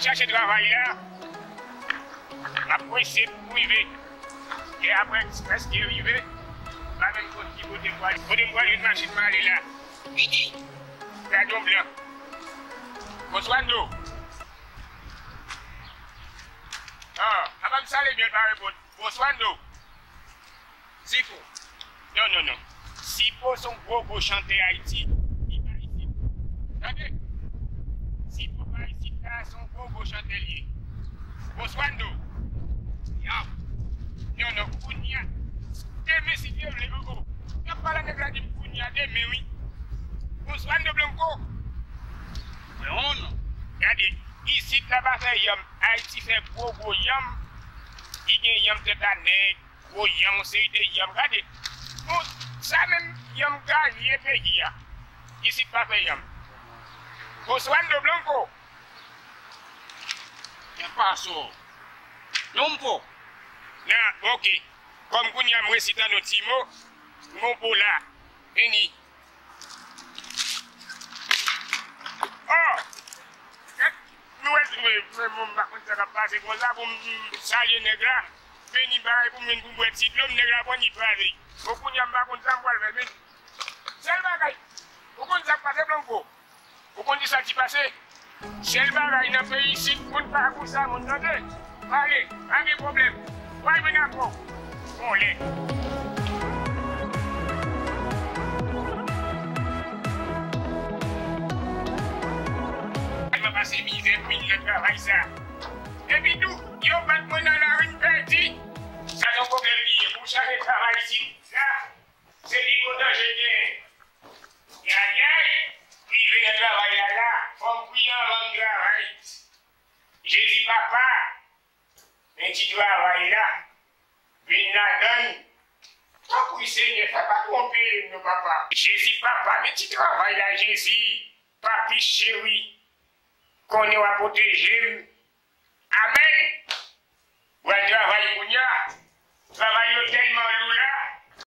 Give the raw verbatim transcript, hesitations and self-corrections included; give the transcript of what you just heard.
Chache travay la, m ap prese pou m rive. E apre, prèske rive, m pa menm konn ki kote m pral, kote m pral jwenn machin m ale la. Gade yon blan. Bonswa, Ndo. Ah, apa m salye byen, l pa reponn. Bonswa, Ndo. Sifo. Non, non, non. Sifo se yon gwo, gwo chantè Ayiti. Li pa isit. Tande? Sifo pa isit la, se yon gwo, gwo chantè li ye. Bonswa, Ndo. Yow. Non, non, kounye a. Demen, si Dye vle, oh, oh. M ap pale a nèg la, di m kounye a, demen, wi. Bonswa, Ndo Blanco. Non, non. Gade, isit la pa fè yanm. Ayiti fè gwo, gwo yanm. Li gen yanm tèt a nèg. Gwo yanm, yon seri de yanm. Gade. Bon, sa menm, yanm gaye peyi a. Isit pa fè yanm. Bonswa, Ndo Blanco. Kè pa sò. Non, m po. Nan, oke. Kòm kounye a m resi tande yon ti mo, m gon po la. Vini. Oh! Gad, nou wè, mwen, mwen, mwen, m pa konn sa k ap pase konsa pou m, m salye nèg la. Vini bagay pou m vin pou m bwè ti dlo m, nèg la pran li pale. Bon, kounye a m pa konn sa m pral fè, vini. Sèl bagay, ou konn sa k pase, Blanco? Ou konn kisa ki pase? Sèl bagay nan peyi isit, moun pa pou sa, moun tande. Pale, pa gen pwoblèm. Pral vin akò. Bon, lè. Mwen pase mizè pou vin nan travay sa. Epi tou, yo bat mwen nan lari, m pèdi. Sa se yon pwoblèm li ye. Pou chache travay isit, sa, se pi gwo danje genyen. Yayay, rive nan travay la la, fò m priye anvan m travay. Jezi papa, men ti travay la, vin ladan l. Tanpri Senyè, fè pa twonpe m non papa. Jezi papa, men ti travay la, Jezi, papi cheri, konnen w a pwoteje m. Amèn. Pral travay kounye a. Travay yo tèlman lou la,